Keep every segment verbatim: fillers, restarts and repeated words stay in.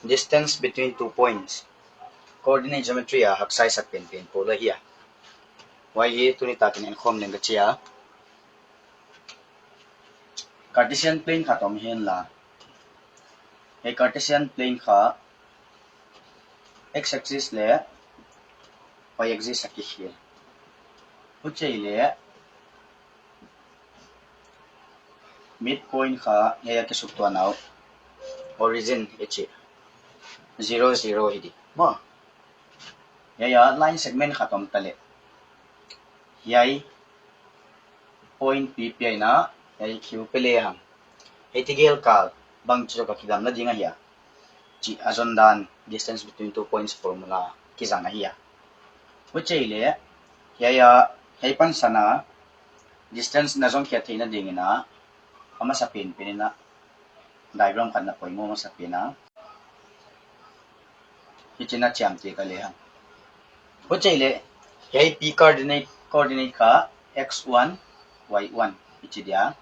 Distance between two points. Coordinate geometry a haksa i sak penpen pawl ahi a. Huai hi tuni takin en khawm leng ka chi a. Cartesian plane khat om hen la. Hiai Cartesian plane kha x axis leh y axis a kikhel. Huchi leh midpoint kha hiai a kisuk tuan a uh. Origin i chi. Zero, zero hi di. Maw. Hiai a line segment khat om ta leh. Hiai point P P a ina, hiai Q pe lehang. Hiai tegel kal, bangchi ka kidamna ding ahia. Chih a zon dan, distance between two points formula kizang ahi a. Huchi leh, hiai a, hiai pansan a, distance na zong khiat theihna ding ina, a masa penpen ina, diagram khat na poimoh masa pen a. Hichi na chiamteh ka lehang. Huchi leh, hiai P coordinate, coordinate kha x one, y one, hichi dia.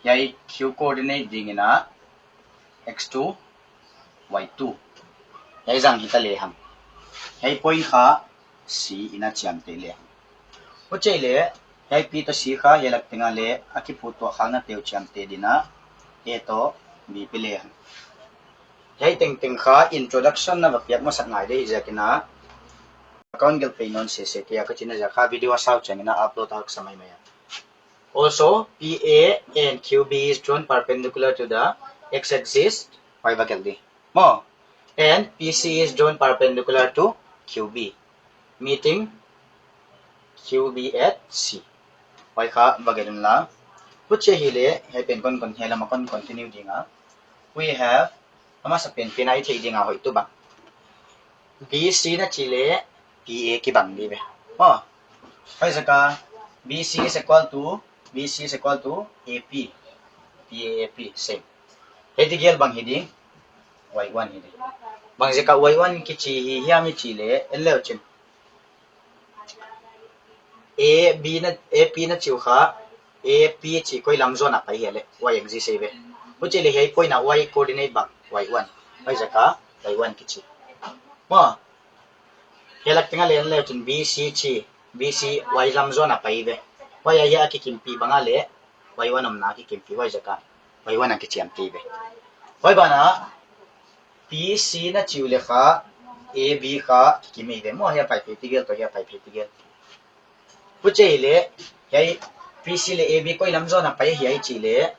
Hiai Q coordinate ding ina x two, y two. Hiai zang hita lehang. Hiai point kha C ina chiamteh lehang. Huchi leh, hiai P toh C kha hiai lak tenga leh a kiphutuah khalna teu chiamteh ding ina A toh B pe lehang. Hiai tengteng kha introduction na va piak masak ngai di hi ziak ina. Account gelh pei nawn sese kei a ka chihna ziak kha video a sau chiang ina upload a haksa maimai a. Also, P A and Q B is drawn perpendicular to the x-axis. Huai va gelh di. Maw. And P C is drawn perpendicular to Q B, meeting Q B at C. Huai kha va gelh un la. Huchi hileh, hiai pen kon kon hiai lam a kon continue ding a. We have, a masa penpen a i theih ding a hoih tu bang. B C na chih leh P A kibang di ve. Maw. Huaiziak a B C is equal to, B C is equal to A P. P A A P, same. Hiai tegel bang hi ding, Y one hi ding. Bangziak a Y one kichi hi hiam i chih leh, en leu chin. A B na, A P na chih uh kha, A P chih koi lam zawn a pai hia leh, Y axis ahi ve. Huchi leh hiai point a Y coordinate bang, Y one. Huaiziak a Y one kichi. Maw. Hiai lak tenga leh en leu chin B C chih, B C Y lam zawn a pai ve. Huai a hiai a kikimpih bang a leh, Y one omna a kikimpih huaiziak a, Y one a kichiamteh ve. Huai ban a, P C na chih uh leh kha, A B kha kikim hi ve. Maw hiai a pai phei tegel toh hiai a pai phei tegel. Huchi leh, hiai P C leh A B koi lam zawn a pai hia i chih leh,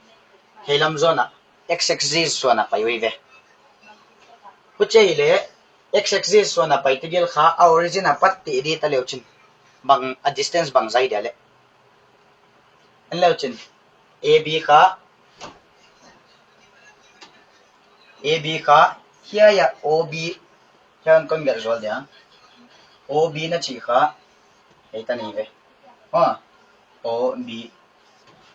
hiai lam zawn a, x axis zawn a pai uh hi ve. Huchi leh, x axis zawn a pai tegel kha, a origin a pat teh di ta leu chin. Bang, a distance bangzah dia leh. En leu chin. A B kha, A B kha, hiai a O B, hiai kon gelh zual dia. O B na chih kha, hiai tan hi ve. Ha, O B.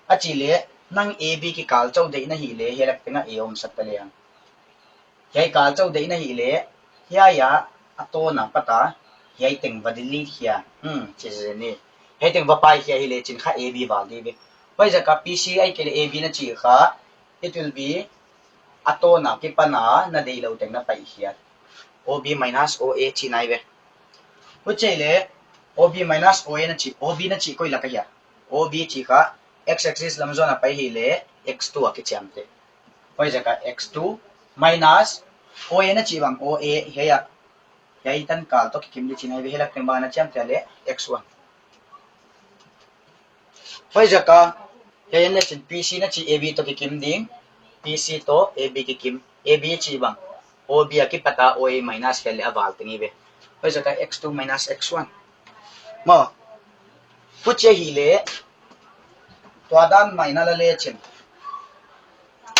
A chih leh, nang A B kikal chauh deih na hih leh, hiai lak tenga A omsak ta lehang. Hiai kal chauh deih na hih leh, hiai a, a tawn a pat a, hiai teng va delete hia. Hmm, chi zen ni. Hiai teng va pai hia hileh chin kha A B val di ve. Huaiziak a P C ahihkeileh A B na chih kha, it will be a tawn a kipan a na deihlouh teng na pai hia. O B minus O A chihna hi ve. Huchi leh O B minus O A na chih, O B na chih koi lak ahia. O B chih kha x axis lam zawn a pai hileh x two a kichiamteh. Huaiziak a x two minus O A na chih bang O A hiai a. Hiai tan kal toh kikim di chihna hi ve, hiai lak teng bang a na chiamteh leh x one. Huaiziak a, hiai en leh chin P C na chih A B toh kikim ding, P C toh A B kikim, A B chih bang, O B a kipat a O A minus hiai leh a val teng hi ve. Huaiziak a x two minus x one. Maw, huchi hileh, tua dan mai na la leh chin.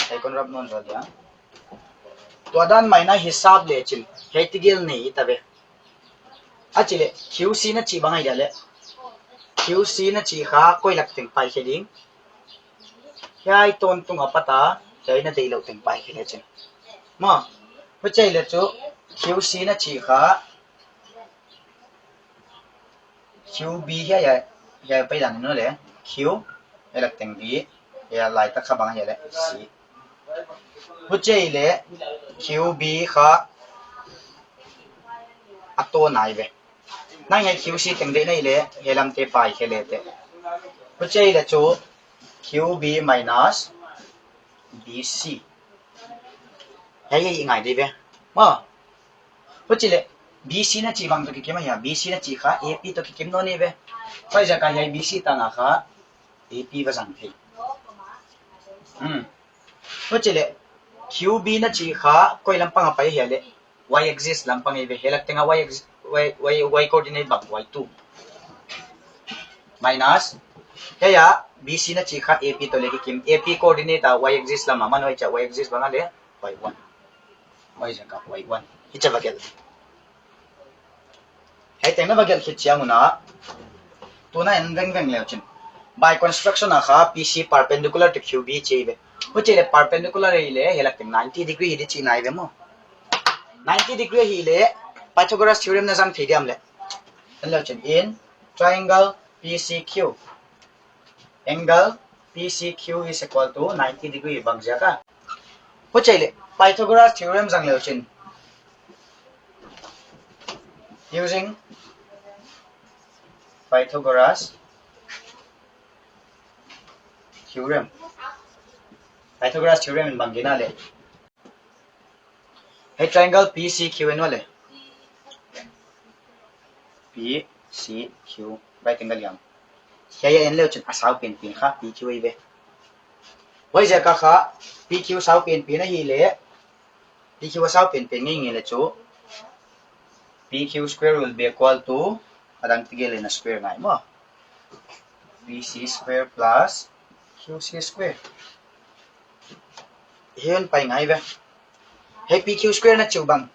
Hiai kon rap nawn zual dia. Tua dan mai na hisap leh chin. Hiai tegel nei ta ve. A chih leh, Q C na chih bang ahi dia leh. Q C na chih kha koi lak teng pai khe ding. Hiai tawntung a pat a, hiai na deihlouh teng pai khe leh chin. Maw, huchi leh chu, Q C na chih kha, Q B hiai, hiai, hiai pai dan nu leh, Q, hiai lak teng B, hiai lai tak kha bang hiai leh, C. Huchi leh Q B kha a tawn nai ve. Nang hiai Q C teng deih na hih leh, hiai lamte pai khe leh teh. Huchi leh chu Q B minus B C. Hiai hiai ngai di ve. Maw. Huchi leh B C na chih bang toh kikim ahia, B C na chih kha A P toh kikim nawn ve. Huaiziak a hiai B C tang a kha A P va zang thei. Hmm. Huchi leh Q B na chih kha koi lampang a pai hia leh, Y axis lampang ahi ve, hiai lak teng a Y axis, Y, Y, Y coordinate bang Y two. Minus, hiai a B C na chih kha A P toh leh kikim, A P coordinate a Y axis lam a man, huai chia Y axis bang a leh Y one. Huaiziak a Y one. Hichia va gelh. Hiai teng na va gelh khit chiang un a, tuna en vengveng leu chin. By construction a kha P C perpendicular to Q B chi ve. Huchi leh perpendicular hi leh, hiai lak teng ninety degree hi di chihna ahi ve maw. Ninety degree hi leh, Pythagoras theorem na zang thei diam leh. En leu chin in triangle P C Q. Angle P C Q is equal to ninety degree bang ziak a. Huchi leh, Pythagoras theorem zang leu chin. Using Pythagoras theorem. Pythagoras theorem in bang gina leh. Hiai triangle P C Q en leh. P C Q, right angle hiam. Hiai en leu chin a sau penpen kha P Q ahi ve. Huaiziak a kha P Q sau penpen ahi leh, P Q a sau penpen ngeingei leh chu P Q square will be equal to, a dang tegel in a square ngai maw. P C square plus Q C square. Hiai pai ngai ve. Hiai P Q square na chih bang,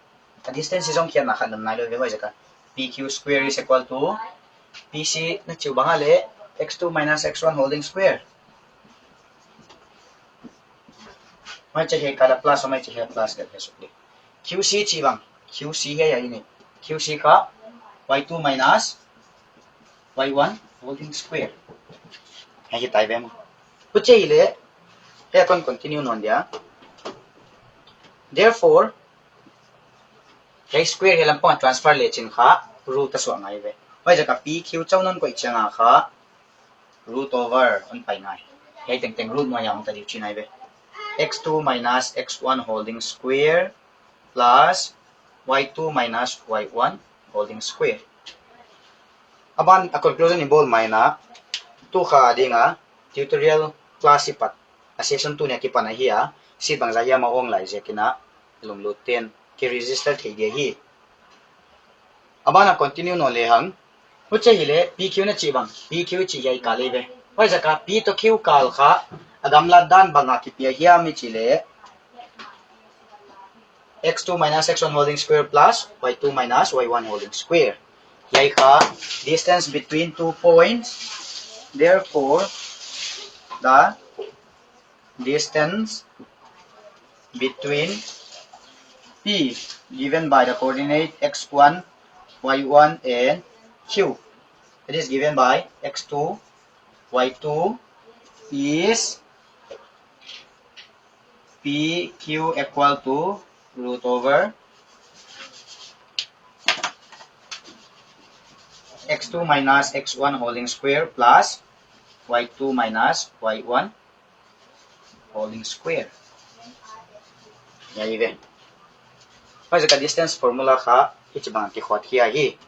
a distance zong khiatna khat nam nai lou ve huaiziak a. P Q square is equal to P C na chih bang a leh X two minus X one holding square. Mai che he kala plus, mai che he plus ka he suk di. Q C chih bang, Q C hiai ahi ni. Q C kha Y two minus Y one holding square. Hiai hi tai ve maw. Huchi leh, hiai kon continue nawn dia. Therefore, hiai square hiai lampang transfer leh chin kha root a suak ngai ve. Huaiziak a P Q chauh non koih chiang a kha root over hon pai ngai. Hiai tengteng root nuai a hong ta di chihna ahi ve. X two minus X one holding square plus Y two minus Y one holding square. A ban a conclusion i bawl mai na, tu kha ding a tutorial class i pat, a session tuni a kipan ahi a, seat bangzah hiam a hong lai ziak in a, lunglut ten ki register thei dia hi. A ban a continue nawn lehang. Huchi leh P Q na chih bang, P Q chih hiai kal ahi ve. Huaiziak a P toh Q kal kha a gamlat dan bang a kipia hiam i chih leh X two minus X one holding square plus Y two minus Y one holding square. Hiai kha distance between two points. Therefore, the distance between P given by the coordinate X one, Y one and Q, it is given by X two, Y two is P Q equal to root over X two minus X one holding square plus Y two minus Y one holding square. Hiai ve. Huaiziak a distance formula kha hichibang kikhawt khia hi.